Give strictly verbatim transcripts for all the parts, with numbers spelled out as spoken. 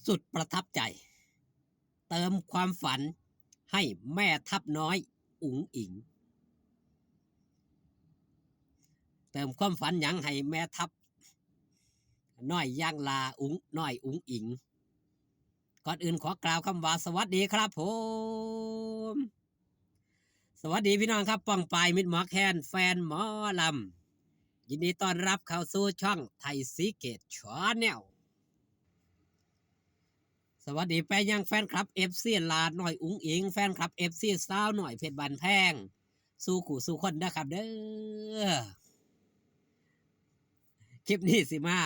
จุดประทับใจ เติมความฝันให้แม่ทัพน้อยอุ๋งอิ๋ง เติมความฝันหยังให้แม่ทัพน้อยอย่างหล้าอุ๋ง น้อยอุ๋งอิ๋ง ก่อนอื่นขอกล่าวคำว่าสวัสดีครับผม สวัสดีพี่น้องครับ ป้องปายมิตรหมอแคน แฟนหมอลำ ยินดีต้อนรับเข้าสู่ช่องไทยซีเกตชาแนล สวัสดีไปยังแฟนคลับ เอฟซี หล้าน้อยอุ๋งอิ๋ง แฟนคลับ เอฟซี สาวน้อยเพชรบ้านแพง สู่คู่สู่คนเด้อครับเด้อ คลิปนี้สิมา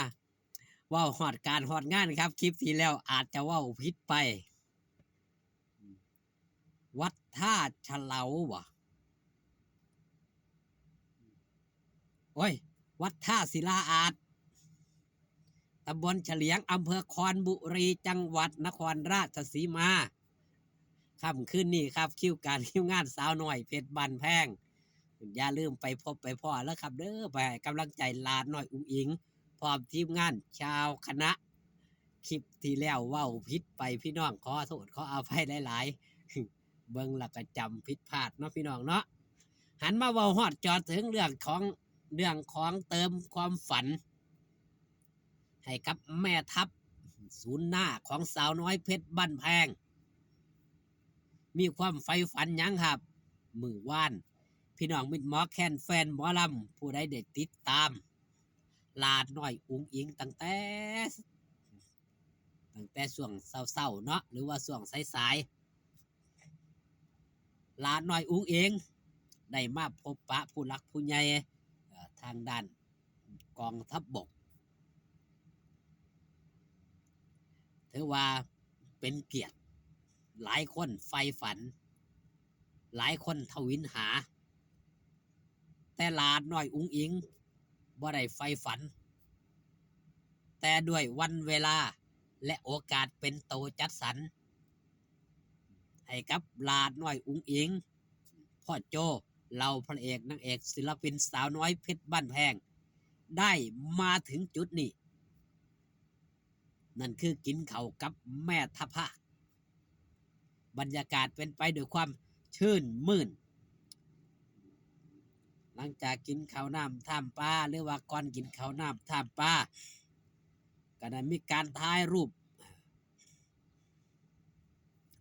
เว้าฮอดการฮอดงานครับ คลิปที่แล้วอาจจะเว้าผิดไป วัดท่าฉลาวบ่ โอ้ย วัดท่าศิลาอาด ตำบลเฉลียง อำเภอคอนบุรี จังหวัดนครราชสีมา ค่ำคืนนี้ครับ คิวการคิวงานสาวน้อยเพชรบ้านแพง อย่าลืมไปพบไปพ้อแล้วครับเด้อ ไปให้กำลังใจหล้าน้อยอุ๋งอิ๋ง พร้อมทีมงานชาวคณะ คลิปที่แล้วเว้าผิดไปพี่น้อง ขอโทษขออภัยหลายๆ เบิ่งแล้วก็จำผิดพลาดเนาะพี่น้องเนาะ หันมาเว้าฮอดจอดถึงเรื่องของ เรื่องของเติมความฝัน ให้กับแม่ทัพศูนย์หน้าของสาวน้อยเพชรบ้านแพง มีความใฝ่ฝันหยังครับ มื้อวาน พี่น้องมิตรหมอแคน แฟนหมอลำ ผู้ใดได้ติดตามหล้าน้อยอุ๋งอิ๋งตั้งแต่ ตั้งแต่ช่วงเช้าๆเนาะ หรือว่าช่วงสายๆ หล้าน้อยอุ๋งอิ๋งได้มาพบปะผู้หลักผู้ใหญ่ เอ่อ ทางด้านกองทัพบก ถือว่าเป็นเกียรติ หลายคนใฝ่ฝัน หลายคนทวินหา แต่หล้าน้อยอุ๋งอิ๋งบ่ได้ใฝ่ฝัน แต่ด้วยวันเวลาและโอกาสเป็นโตจัดสรร ให้กับหล้าน้อยอุ๋งอิ๋ง พ่อโจ เหล่าพระเอกนางเอกศิลปินสาวน้อยเพชรบ้านแพง ได้มาถึงจุดนี้ นั่นคือกินข้าวกับแม่ทัพภาค บรรยากาศเป็นไปด้วยความชื่นมื่น หลังจากกินข้าวน้ำท่ามปลา หรือว่าก่อนกินข้าวน้ำท่ามปลา ก็ได้มีการถ่ายรูป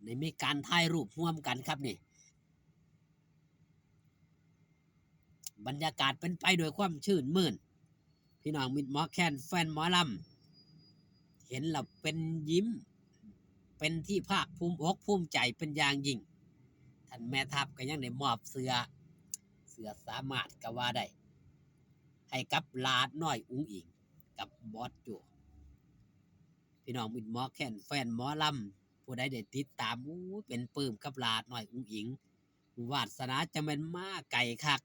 ได้มีการถ่ายรูปร่วมกันครับนี่ บรรยากาศเป็นไปด้วยความชื่นมื่น พี่น้องมิตรหมอแคน แฟนหมอลำ เห็นแล้วเป็นยิ้ม เป็นที่ภาคภูมิอกภูมิใจเป็นอย่างยิ่ง ท่านแม่ทัพก็ยังได้มอบเสื้อ เสื้อสามารถก็ว่าได้ ให้กับหล้าน้อยอุ๋งอิ๋งกับบอสโจ พี่น้องมิตรหมอแคน แฟนหมอลำ ผู้ใดได้ติดตาม อู้ เป็นปลื้มกับหล้าน้อยอุ๋งอิ๋ง วาสนาจะแม่นมาไกลคัก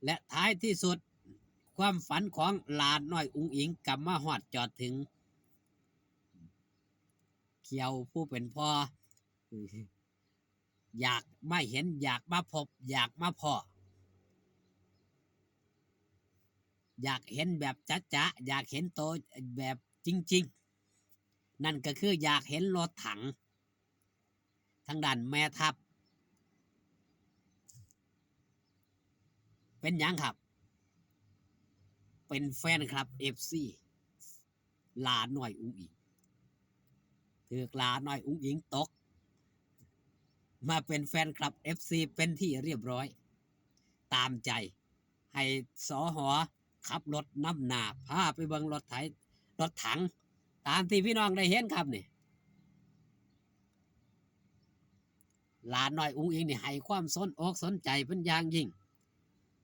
และท้ายที่สุด ความฝันของหล้าน้อยอุ๋งอิ๋งก็มาฮอดจอดถึง เขียวผู้เป็นพ่อ อยากมาเห็น อยากมาพบ อยากมาพ้อ อยากเห็นแบบจะๆ อยากเห็นโตแบบจริงๆ นั่นก็คืออยากเห็นรถถัง ทางด้านแม่ทัพ เป็นหยังครับ เป็นแฟนคลับ เอฟซี หล้าน้อยอุ๋งอิ๋ง ถืกหล้าน้อยอุ๋งอิ๋งตก มาเป็นแฟนคลับ เอฟซี เป็นที่เรียบร้อย ตามใจ ให้ สห ขับรถนำหน้า พาไปเบิ่งรถไถ รถถัง ตามที่พี่น้องได้เห็นครับนี่ หล้าน้อยอุ๋งอิ๋งนี่ให้ความสนอกสนใจเป็นอย่างยิ่ง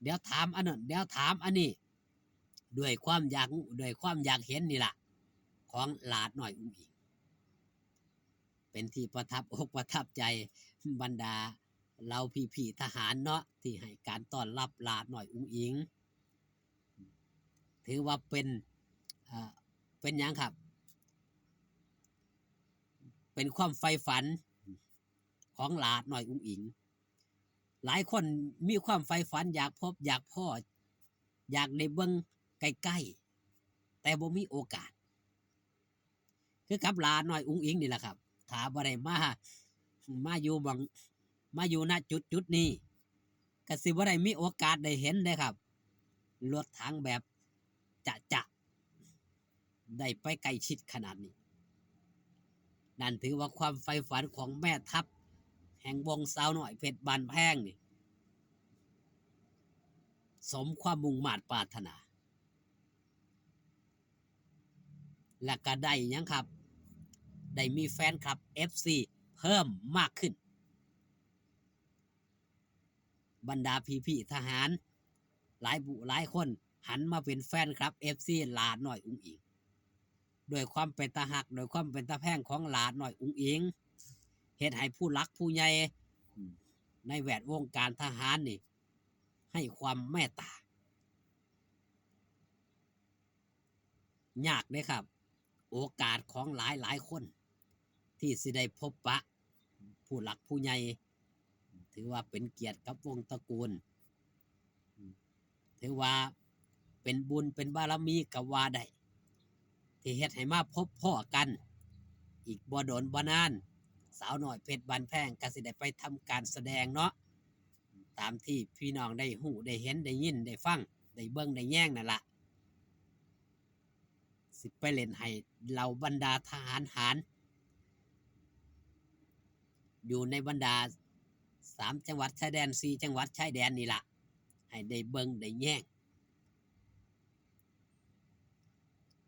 เดี๋ยวถามอันนั้น เดี๋ยวถามอันนี้ ด้วยความอยาก ด้วยความอยากเห็นนี่ล่ะ ของหล้าน้อยอุ๋งอิ๋ง เป็นที่ประทับอกประทับใจบรรดาเหล่าพี่ๆทหารเนาะ ที่ให้การต้อนรับหล้าน้อยอุ๋งอิ๋ง ถือว่าเป็น เอ่อ เป็นหยังครับ เป็นความใฝ่ฝันของหล้าน้อยอุ๋งอิ๋ง หลายคนมีความใฝ่ฝันอยากพบอยากพ้อ อยากได้เบิ่งใกล้ๆ แต่บ่มีโอกาส คือกับหลาน้อยอุ๋งอิ๋งนี่แหละครับ ถ้าบ่ได้มา มาอยู่หม่อง มาอยู่ ณ จุดจุดนี้ ก็สิบ่ได้มีโอกาสได้เห็นเด้ครับ รถถังแบบจะๆ ได้ไปใกล้ชิดขนาดนี้ นั่นถือว่าความใฝ่ฝันของแม่ทัพแห่งวงสาวน้อยเพชรบ้านแพงนี่ สมความมุ่งมาดปรารถนา และก็ได้หยังครับ ได้มีแฟนคลับ เอฟซี เพิ่มมากขึ้น บรรดาพี่ๆทหาร หลายผู้หลายคนหันมาเป็นแฟนคลับ เอฟซี หลาน้อยอุ๋งอิ๋ง ด้วยความเป็นตาฮัก ด้วยความเป็นตาแพงของหลาน้อยอุ๋งอิ๋ง เฮ็ดให้ผู้หลักผู้ใหญ่ อืม ในแวดวงการทหารนี่ ให้ความเมตตา ยากเด้ครับ โอกาสของหลายหลายคน ที่สิได้พบปะผู้หลักผู้ใหญ่ ถือว่าเป็นเกียรติกับวงตระกูล ถือว่าเป็นบุญเป็นบารมีก็ว่าได้ ที่เฮ็ดให้มาพบพ้อกัน อีกบ่โดนบ่นาน สาวน้อยเพชรบ้านแพงก็สิได้ไปทำการแสดงเนาะ ตามที่พี่น้องได้ฮู้ได้เห็นได้ยินได้ฟัง ได้เบิ่งได้แยงนั่นละ สิไปเล่นให้เหล่าบรรดาทหารหาร อยู่ในบรรดาสามจังหวัดชายแดน สี่จังหวัดชายแดนนี่ละ ให้ได้เบิ่งได้แยง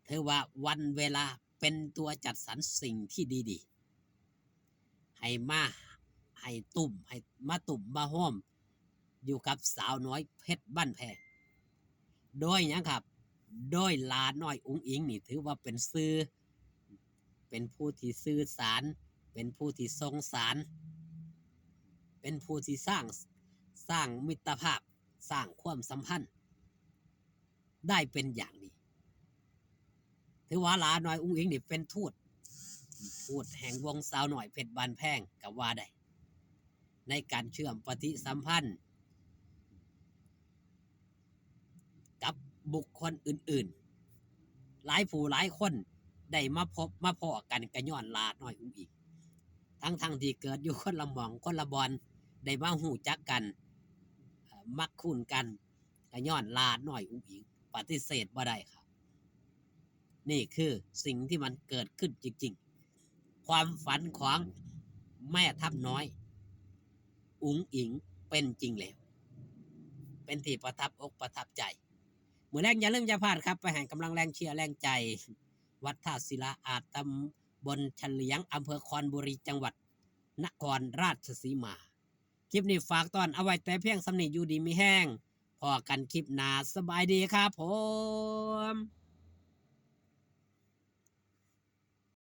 ถือว่าวันเวลาเป็นตัวจัดสรรสิ่งที่ดีๆ ให้มา ให้ตุ้ม ให้มาตุ้มมาโฮม อยู่กับสาวน้อยเพชรบ้านแพง โดยหยังครับ โดยหลาน้อยอุ๋งอิ๋งนี่ถือว่าเป็นสื่อ เป็นผู้ที่สื่อสาร เป็นผู้ที่ส่งสาร เป็นผู้ที่สร้าง สร้างมิตรภาพ สร้างความสัมพันธ์ ได้เป็นอย่างดี ถือว่าหลาน้อยอุ๋งอิ๋งนี่เป็นทูต ทูตแห่งวงสาวน้อยเพชรบ้านแพงก็ว่าได้ ในการเชื่อมปฏิสัมพันธ์ กับบุคคลอื่นๆ หลายผู้หลายคนได้มาพบมาพ้อกันก็ย้อนหลาน้อยอุ๋งอิ๋ง ทั้งๆที่เกิดอยู่คนละหม่องคนละบ่อน ได้มาฮู้จักกัน เอ่อ มักคุ้นกัน ก็ย้อนหลาน้อยอุ๋งอิ๋ง ปฏิเสธบ่ได้ครับ นี่คือสิ่งที่มันเกิดขึ้นจริงๆ ความฝันของแม่ทัพน้อย อุ๋งอิ๋งเป็นจริงแล้ว เป็นที่ประทับอกประทับใจ มื้อแลงอย่าลืมอย่าพลาดครับ ไปให้กำลังแรงเชียร์แรงใจ วัดท่าศิลาอาด ตำบลเฉลียง อำเภอคอนบุรี จังหวัดนครราชสีมา คลิปนี้ฝากตอนเอาไว้แต่เพียงส่ำนี้ อยู่ดีมีแฮง พ้อกันคลิปหน้า สบายดีครับผม